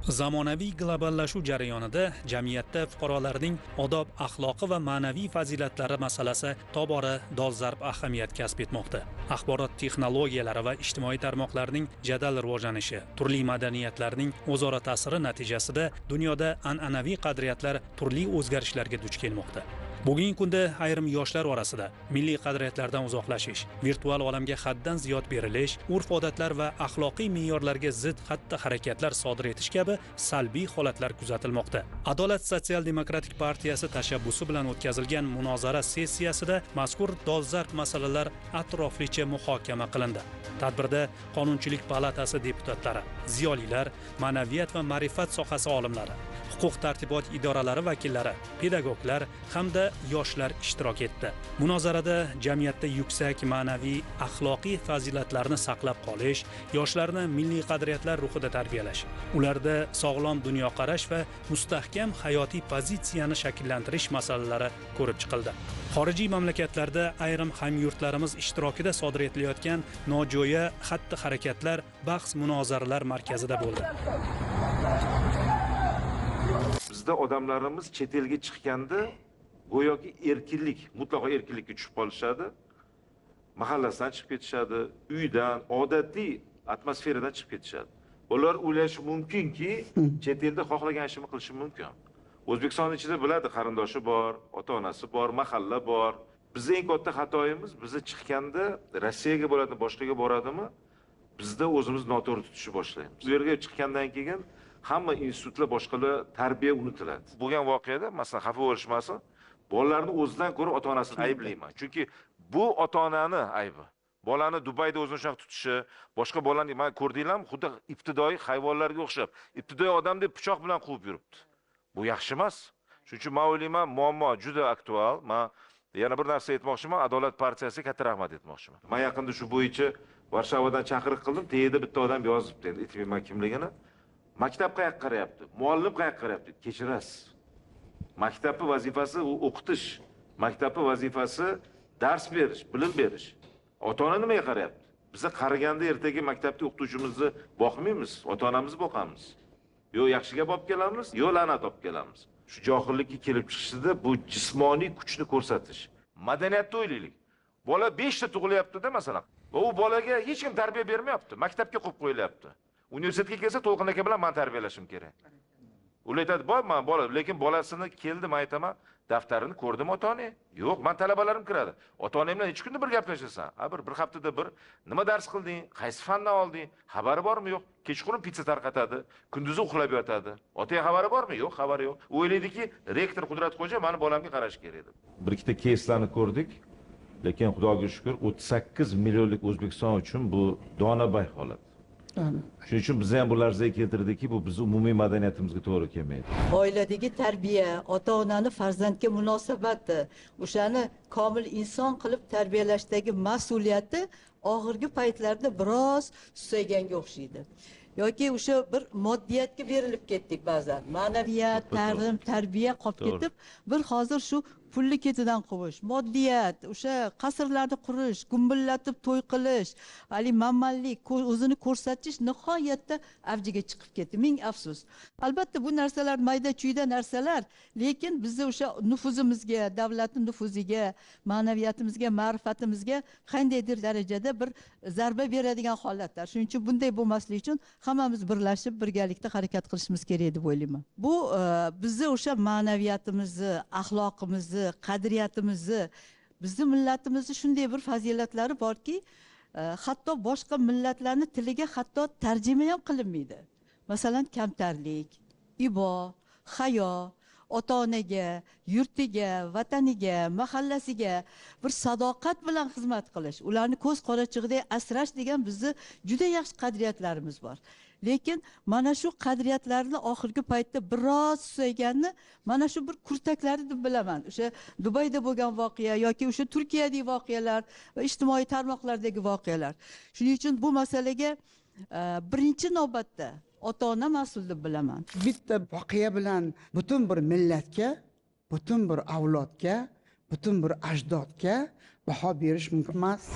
Zamonaviy globallashuv jarayonida jamiyatda fuqarolarning odob, axloqi va ma'naviy fazilatlari masalasi tobora dolzarb ahamiyat kasb etmoqda. Axborot texnologiyalari va ijtimoiy tarmoqlarning jadal rivojlanishi, turli madaniyatlarning o'zaro ta'siri natijasida dunyoda an'anaviy qadriyatlar turli o'zgarishlarga duch kelmoqda. Bugungi kunda ayrim yoshlar orasida milliy qadriyatlardan uzoqlashish, virtual olamga haddan ziyod berilish, urf-odatlar va axloqiy me'yorlarga zid xatti-harakatlar sodir etish kabi salbiy holatlar kuzatilmoqda. Adolat sotsial-demokratik partiyasi tashabbusi bilan o'tkazilgan munozara sessiyasida mazkur dolzarb masalalar atroflicha muhokama qilindi. Tadbirda Qonunchilik palatasi deputatlari, ziyolilar, ma'naviyat va ma'rifat sohasi olimlari, huquq tartibot idoralari vakillari, pedagoglar hamda yoshlar ishtirok etdi. Munozarada jamiyatda yuksak ma'naviy, axloqiy fazilatlarni saqlab qolish, yoshlarni milliy qadriyatlar ruhida tarbiyalash, ularda sog'lom dunyoqarash va mustahkam hayotiy pozitsiyani shakllantirish masalalari ko'rib chiqildi. Xorijiy mamlakatlarda ayrim hamyurtlarimiz ishtirokida sodir etilayotgan nojo'ya xatti-harakatlar bahs munozaralar markazida bo'ldi. Bizda odamlarimiz chet elga chiqqanda go'yoki erkinlik, mutlaqo erkinlikka tushib qolishadi. Mahallasidan chiqib ketishadi, uydan, odatiy atmosferadan chiqib ketishadi. Ular o'ylashi mumkinki, chet elda xohlagan ishini qilishi mumkin. O'zbekiston ichida biladi, qarindoshi bor, ota-onasi bor, mahalla bor. Bizning eng katta xatoyimiz, bizni chiqqanda Rossiyaga bo'ladimi, boshqaga boradimi, bizda o'zimiz noto'g'ri tutishni boshlaymiz. Bu yerga chiqqandan keyin hamma institutlar, boshqalar tarbiya unutiladi. Bo'lgan voqeada, masalan, xafa bo'lishmasin, bolalarni o'zidan ko'ra ota-onasini ayblayman. Chunki bu ota-onani aybi. Bolani Dubayda o'zini shunaqa tutishi, boshqa bolani mana ko'rdinglarmi, xuddi ibtidoiy hayvonlarga o'xshab, ibtidoiy odamdek pichoq bilan quvib yuribdi. Bu yaxshi emas. Shuning uchun men o'ylayman, muammo juda aktual. Men yana bir narsa aytmoqchiman, Adolat partiyasiga katta rahmat aytmoqchiman. Men yaqinda shu bo'yicha Varshavadan chaqiriq qildim, tagida bitta odam yozibdi, endi aytmayman kimligini. Maktab qayoqqa qarayapti? Muallim qayoqqa qarayapti? Kechirasiz. Maktabning vazifasi u o'qitish, maktabning vazifasi dars berish, bilim berish. Ota-ona nimaga qarayapti? Biz qaraganda ertaga maktabda o'qituvchimizni boqmaymiz, ota-onamizni boqamiz. Yo yaxshi gap olib kelamiz, yo la'nat olib kelamiz. Shu johillikka kelib chiqishida bu jismoniy kuchni ko'rsatish. Madaniyatni o'ylaylik. Bola 5 ta tug'ilyapti-da masalan. Va u bolaga hech kim tarbiya bermayapti, maktabga qo'yib qo'yilyapti. Universitetga kelsa To'lqin aka bilan men tarbiyalashim kerak. Ular aytadi, "Bor, men bola, lekin bolasini keldi, men aytaman, daftarini ko'rdim ota-ona." Yo'q, men talabalarim kiradi. Ota-onam bilan necha kunda bir gaplashasan? A bir haftada bir nima dars qilding, qaysi fandan olding, xabari bormi yo'q? Kechqurun pitsa tarqatadi, kunduzi uxlab yotadi. Otaga xabari bormi? Yo'q, xabari yo'q. U o'ylaydiki, rektor Qudratxo'ja meni bolamga qarash kerak deb. Bir ikkita keyslarni ko'rdik, lekin Xudoga shukr 38 millionlik O'zbekiston uchun bu donabay holat. Shuning uchun biz ham bu larzaga keltirdikki, bu bizning umumiy madaniyatimizga to'g'ri kelmaydi. Oiladagi tarbiya, ota-onani farzandga munosabati, o'shani komil inson qilib tarbiyalashdagi mas'uliyati oxirgi paytlarda biroz susayganga o'xshaydi. Yoki o'sha bir moddiyatga berilib ketdik ba'zan. Ma'naviyat, ta'lim, tarbiya qolib ketib, bir hozir shu pulli ketidan quvish, moddiyat, o'sha qasrlarni qurish, gumbillatib to'y qilish, hali manmanlik, o'zini ko'rsatish nihoyatda avjiga chiqib ketdi. Ming afsus. Albatta bu narsalar mayda-chuyda narsalar, lekin bizni o'sha nufuzimizga, davlatning nufuziga, ma'naviyatimizga, ma'rifatimizga qandaydir darajada bir zarba beradigan holatlar. Shuning uchun bunday bo'lmasligi uchun hammamiz birlashib, birgalikda harakat qilishimiz kerak deb o'ylayman. Bu bizni o'sha ma'naviyatimizni, axloqimizni, qadriyatimizni, bizni millatimizni shunday bir fazilatlari borki, hatto boshqa millatlarning tiliga hatto tarjima ham qilinmaydi. Masalan, kamtarlik, ibo, hayo, ota-onaga, yurtiga, vataniga, mahallasiga bir sadoqat bilan xizmat qilish, ularni ko'z qorachig'idek asrash degan bizni juda yaxshi qadriyatlarimiz bor. Lekin mana shu qadriyatlarni oxirgi paytda biroz susayganni mana shu bir kurtaklari deb bilaman. O'sha Dubayda bo'lgan voqea yoki o'sha Turkiyadagi voqealar va ijtimoiy tarmoqlardagi voqealar. Shuning uchun bu masalaga birinchi navbatda ota-ona mas'ul deb bilaman. Bitta voqea bilan butun bir millatga, butun bir avlodga, butun bir ajdodga baho berish mumkin emas.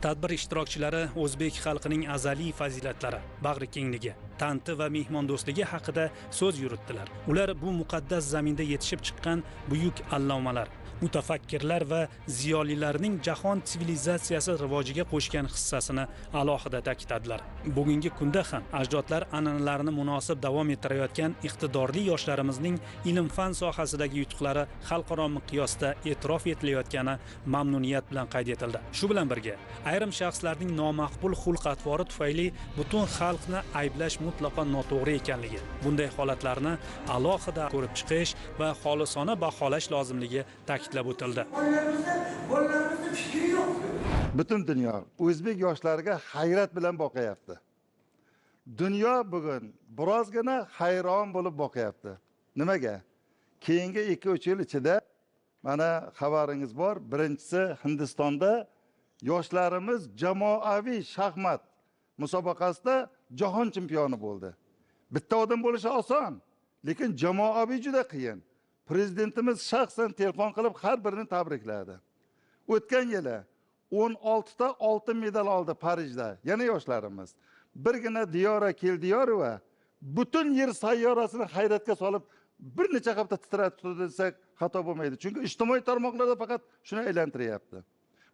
Tadbir ishtirokchilari o'zbek xalqining azaliy fazilatlari, bag'ri kengligi, tanti va mehmondo'stligi haqida so'z yuritdilar. Ular bu muqaddas zaminda yetishib chiqqan buyuk allomalar, mutafakkirlar va ziyolilarning jahon sivilizatsiyasi rivojiga qo'shgan hissasini alohida ta'kidladilar. Bugungi kunda ham ajdodlar an'analarini munosib davom ettirayotgan iqtidorli yoshlarimizning ilm-fan sohasidagi yutuqlari xalqaro miqyosda e'tirof etilayotgani mamnuniyat bilan qayd etildi. Shu bilan birga, ayrim shaxslarning nomaqbul xulq-atvori tufayli butun xalqni ayblash mutlaqo noto'g'ri ekanligi, bunday holatlarni alohida ko'rib chiqish va xolisona baholash lozimligi ta'kidlab o'tildi. Bolalarimizni fikri yo'q. Butun dunyo o'zbek yoshlariga hayrat bilan boqayapti. Dunyo bugun birozgina hayron bo'lib boqayapti. Nimaga? Keyingi 2-3 yil ichida mana xabaringiz bor. Birinchisi, Hindistonda yoshlarimiz jamoaviy shaxmat musobaqasida jahon chempioni bo'ldi. Bitta odam bo'lishi oson, lekin jamoaviy juda qiyin. Prezidentimiz shaxsan telefon qilib har birini tabrikladi. O'tgan yili 16 ta oltin medal oldi Parijda, yana yoshlarimiz. Birgina Diyora Keldiyorova butun yer sayyorasini hayratga solib bir necha hafta titratib turdi desak xato bo'lmaydi. Chunki ijtimoiy tarmoqlarda faqat shuni aylantiryapti.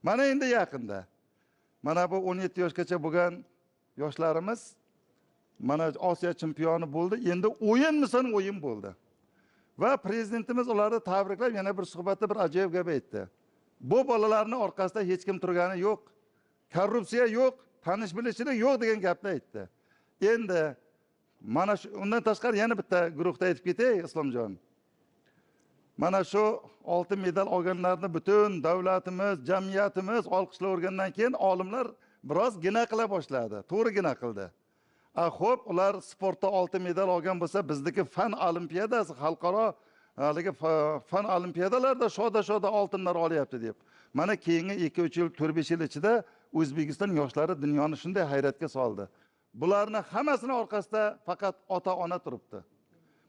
Mana endi yaqinda mana bu 17 yoshgacha bo'lgan yoshlarimiz mana Osiyo chempioni bo'ldi. Endi o'yinmisan o'yin bo'ldi. Va prezidentimiz ularni tabriklab yana bir suhbatda bir ajoyib gap aytdi. Bu bolalarning orqasida hech kim turgani yo'q, korrupsiya yo'q, tanish bilishchilik yo'q degan gapni aytdi. Endi mana shu, undan tashqari yana bitta guruhda aytib ketay, Islomjon. Mana shu oltin medal olganlarni butun davlatimiz, jamiyatimiz olqishlayvergandan keyin olimlar biroz gina qila boshladi. To'g'ri gina qildi. Xo'p, ular sportda oltin medal olgan bo'lsa, bizdagi fan olimpiadasi, xalqaro haligi fan olimpiadalarida shoda-shoda oltinlar olyapti deb. Mana keyingi 2-3 yil, 4-5 yil ichida O'zbekiston yoshlari dunyoni shunday hayratga soldi. Bularni hammasini orqasida faqat ota-ona turibdi.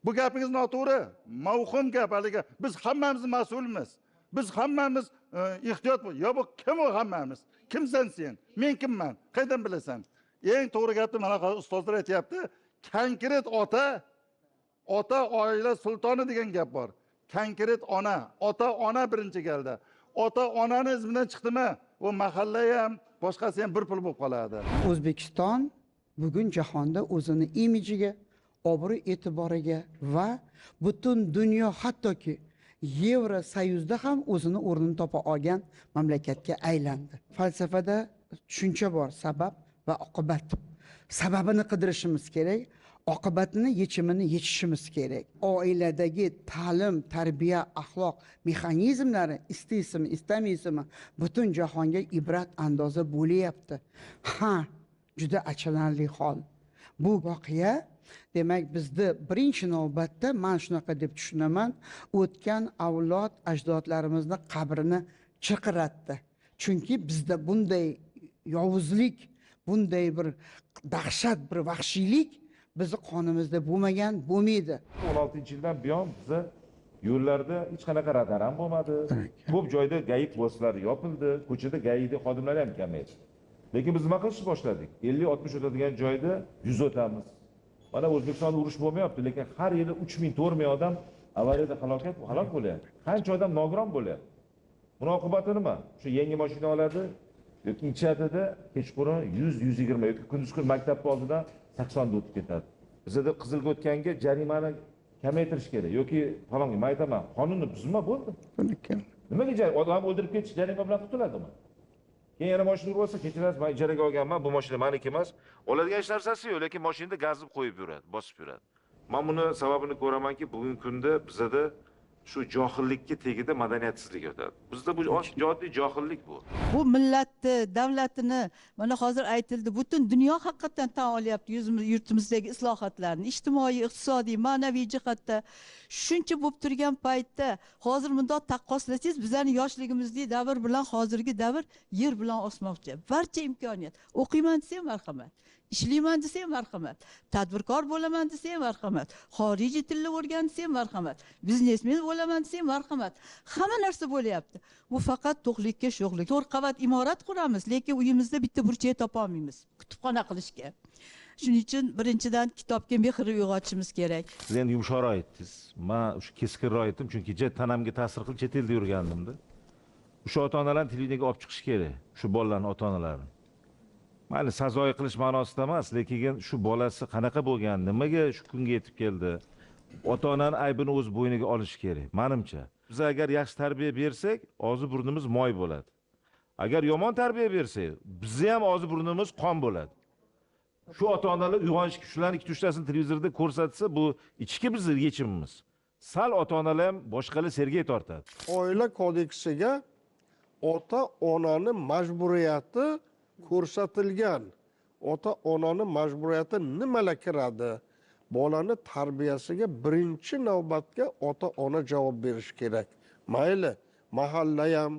Bu gapingiz noto'g'ri, mavhum gap haligi. Biz hammamiz mas'ulmiz. Biz hammamiz ehtiyot bo'l. Yo bu kim u hammamiz? Kimsan sen? Men kimman? Qaydan bilasan? Eng to'g'ri gapni mana hozir ustozlar aytayapti. Konkret ota, ota oila sultoni degan gap bor. Konkret ona, ota ona birinchi galda. Ota onani izmidan chiqdimi, u mahalla ham, boshqasi ham bir pul bo'lib qoladi. O'zbekiston bugun jahonda o'zini imijiga, obro' e'tiboriga va butun dunyo, hattoki Yevrosoyuzda ham o'zini o'rnini topa olgan mamlakatga aylandi. Falsafada tushuncha bor, sabab va oqibat. Sababini qidirishimiz kerak, oqibatini, yechimini yechishimiz kerak. Oiladagi ta'lim, tarbiya, axloq mexanizmlari istaysizmi, istamaysizmi, butun jahonga ibrat andoza bo'lyapti. Ha, juda achinarli hol. Bu voqea, demak, bizni birinchi navbatda men shunaqa deb tushunaman, o'tgan avlod ajdodlarimizni qabrini chirqiratdi. Chunki bizda bunday yovuzlik, bunday bir dahshat, bir vahshiylik bizni qonimizda bo'lmagan, bo'lmaydi. 16-yildan buyon biza yo'llarda hech qanaqa radar ham bo'lmadi. Ko'p joyda GAI postlari yopildi, ko'chada GAIda xodimlar ham kamaydi. Lekin biz nima qilishni boshladik? 50-60 o'tadigan joyda 100 o'tamiz. Mana O'zbekistonda urush bo'lmayapti, lekin har yili 3000-4000 odam avariyada halok bo'lyapti. Qancha odam nogiron bo'lyapti. Buni oqibati nima? Shu yangi mashina oladi, yoki ichadida kechqurun 100-120 yoki kunduz kun maktab oldidan 80 da o'tib ketadi. Bizda qizilga o'tganga jarimani kamaytirish kerak yoki falonga, men aytaman, qonunni buzma bo'ldi. Nimaga odam o'ldirib ketish jarima bilan qutuladimi? Keyin yana mashina urib olsa, kechirasiz, men ijaraga olganman, bu mashina meniki emas. Oladigan hech narsasi yo'q, lekin mashinada gazni qo'yib yuradi, bosib yuradi. Men buni sababini ko'ramanki, bugungi kunda bizda shu johillikka tegida madaniyatsizlik yotadi. Bizda bu oddiy johillik bu. Bu millatni, davlatini mana hozir aytildi, butun dunyo haqiqatan tan olyapti yurtimizdagi islohotlarni, ijtimoiy, iqtisodiy, ma'naviy jihatda. Shuncha bo'lib turgan paytda hozir bundoq taqqoslasangiz, bizlarning yoshligimizdagi davr bilan hozirgi davr yer bilan osmoqchi. Barcha imkoniyat. O'qiyman desang marhamat, ishlayman desang marhamat, tadbirkor bo'laman desang marhamat, xorijiy tilni o'rgan desang marhamat, biznesmen bo'laman desang, marhamat. Hamma narsa bo'lyapti. Bu faqat to'qlikka sho'xlik. 4 qavat imorat quramiz, lekin uyimizda bitta burchak topa olmaymiz kutubxona qilishga. Shuning uchun birinchidan kitobga mehr uyg'otishimiz kerak. Siz endi yumshoqroq aytdingiz. Men o'sha keskinroq aytdim, chunki tanamga ta'sir qilib chet elda yurgandimda. O'sha ota-onalarni televideniyaga olib chiqish kerak, shu bolalarning ota-onalarini. Mayli, sazoyi qilish ma'nosida emas, lekin shu bolasi qanaqa bo'lgan, nimaga shu kunga yetib keldi? Ota-onaning aybini o'z bo'yniga olish kerak, menimcha. Biz agar yaxshi tarbiya bersak, og'zi burnimiz moy bo'ladi. Agar yomon tarbiya bersak, bizni ham og'zi burnimiz qon bo'ladi. Shu ota-onalar uyg'onish, shularni ikkita uchtasini televizorda ko'rsatsa, bu ichki bizni yechimimiz. Sal ota-onalar ham boshqalar sergey tortadi. Oila kodeksiga ota-onani majburiyati ko'rsatilgan. Ota-onani majburiyati nimalar kiradi? Bolani tarbiyasiga birinchi navbatga ota-ona javob berish kerak. Mayli, mahalla ham,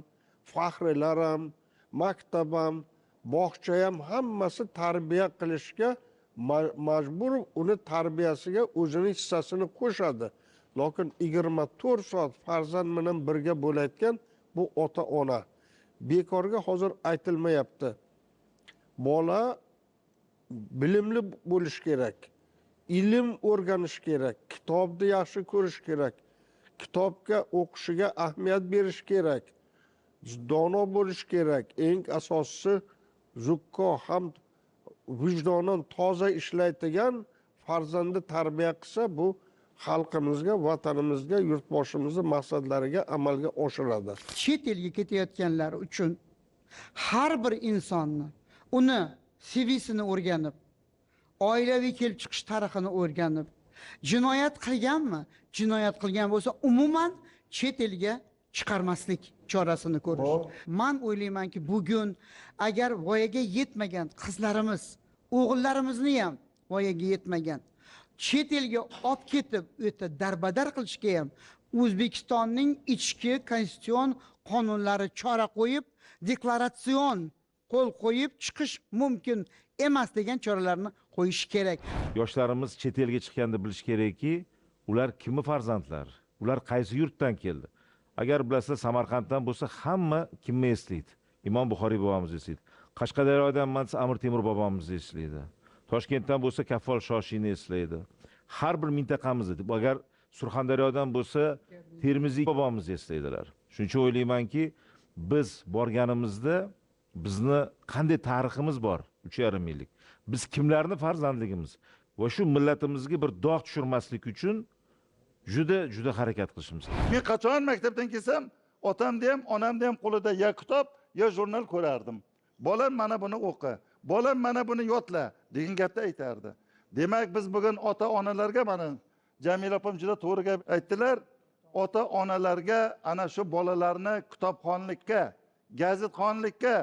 faxrilar ham, maktab ham, bog'cha ham hammasi tarbiya qilishga majbur, uni tarbiyasiga o'zini hissasini qo'shadi. Lekin 24 soat farzand bilan birga bo'layotgan bu ota-ona. Bekorga hozir aytilmayapti. Bola bilimli bo'lish kerak, ilm o'rganish kerak, kitobni yaxshi ko'rish kerak, kitobga o'qishiga ahamiyat berish kerak, dono bo'lish kerak. Eng asosiysi zukko ham vijdonan toza ishlaydigan farzandni tarbiya qilsa, bu xalqimizga, vatanimizga, yurtboshimizning maqsadlariga amalga oshiradi. Chet elga ketayotganlar uchun har bir insonni uni CVsini o'rganib, oilaviy kelib chiqish tarixini o'rganib, jinoyat qilganmi? Jinoyat qilgan bo'lsa, umuman chet elga chiqarmaslik chorasini ko'rish. Men o'ylaymanki, bugun agar voyaga yetmagan qizlarimiz, o'g'illarimizni ham voyaga yetmagan chet elga olib ketib, u yerda darbadar qilishga ham O'zbekistonning ichki konstitutsion qonunlari chora qo'yib, deklaratsion qo'l qo'yib chiqish mumkin emas degan choralarni qo'yish kerak. Yoshlarimiz chet elga chiqqanda bilish kerakki, ular kimni farzandlari, ular qaysi yurtdan keldi. Agar bilasizlar, Samarqanddan bo'lsa, hamma kimni eslaydi? Imom Buxoriy bobomiz eslaydi. Qashqadaryodan bo'lsa, Amir Temur bobomizni eslaydi. Toshkentdan bo'lsa, Kaffol Shoshiyni eslaydi. Har bir mintaqamizda, agar Surxondaryodan bo'lsa, Termiziy bobomizni eslaydilar. Shuning uchun o'ylaymanki, biz borganimizda bizni qanday tariximiz bor, 3,5 yillik. Biz kimlarni farzandligimiz va shu millatimizga bir dog' tushirmaslik uchun juda juda harakat qilishimiz kerak. Men qachon maktabdan kelsam, otamda ham, onamda ham qo'lida ya kitob, ya jurnal ko'rardim. Bolam mana buni o'qi, bolam mana buni yodla degan gapni aytardi. Demak, biz bugun ota-onalarga, mana Jamila opam juda to'g'ri gap aytdilar, ota-onalarga ana shu bolalarni kitobxonlikka, gazetxonlikka,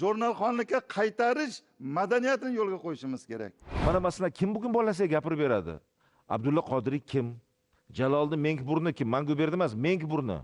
jurnalxonlikka qaytarish madaniyatini yo'lga qo'yishimiz kerak. Mana masalan, kim bugun bolasiga gapirib beradi? Abdulla Qodiriy kim? Jaloliddin Mengburni kim? Manguberdi emas, Mengburni.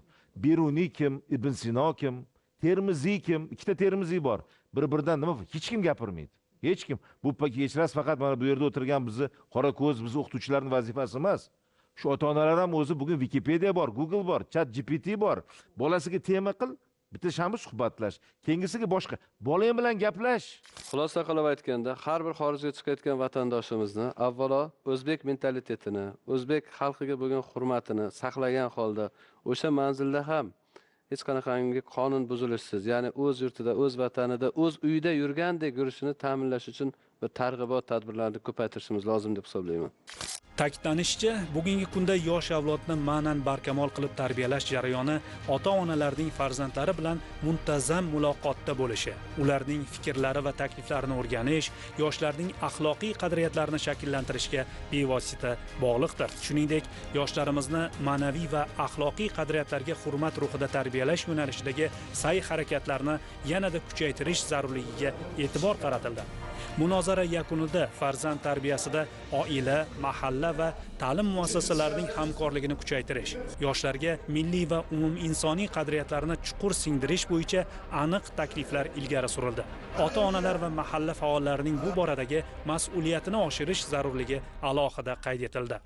Beruniy kim? Ibn Sino kim? Termiziy kim? Ikkita Termiziy bor. Bir-biridan nima? Hech kim gapirmaydi. Hech kim. Bu kechirasiz, faqat mana bu yerda o'tirgan bizni qora ko'z, bizni o'qituvchilarning vazifasi emas. Shu ota-onalar ham o'zi bugun Wikipedia bor, Google bor, Chat GPT bor. Bolasiga tema qil, bitta shanba suhbatlash, keyingisiga boshqa, bolang bilan gaplash. Xulosa qilib aytganda, har bir xorijga chiqayotgan vatandoshimizni avvalo o'zbek mentalitetini, o'zbek xalqiga bo'lgan hurmatini saqlagan holda o'sha manzilda ham hech qanaqangi qonun buzilishsiz, ya'ni o'z yurtida, o'z vatanida, o'z uyida yurgandek yurishini ta'minlash uchun bir targ'ibot tadbirlarini ko'paytirishimiz lozim deb hisoblayman. Ta'kidlanishicha, bugungi kunda yosh avlodni ma'nan barkamol qilib tarbiyalash jarayoni ota-onalarning farzandlari bilan muntazam muloqotda bo'lishi, ularning fikrlari va takliflarini o'rganish, yoshlarning axloqiy qadriyatlarini shakllantirishga bevosita bog'liqdir. Shuningdek, yoshlarimizni ma'naviy va axloqiy qadriyatlarga hurmat ruhida tarbiyalash yo'nalishidagi sa'y-harakatlarni yanada kuchaytirish zarurligiga e'tibor qaratildi. Munozara yakunida farzand tarbiyasida oila, mahalla va ta'lim muassasalarining hamkorligini kuchaytirish, yoshlarga milliy va umuminsoniy qadriyatlarni chuqur singdirish bo'yicha aniq takliflar ilgari surildi. Ota-onalar va mahalla faollarining bu boradagi mas'uliyatini oshirish zarurligi alohida qayd etildi.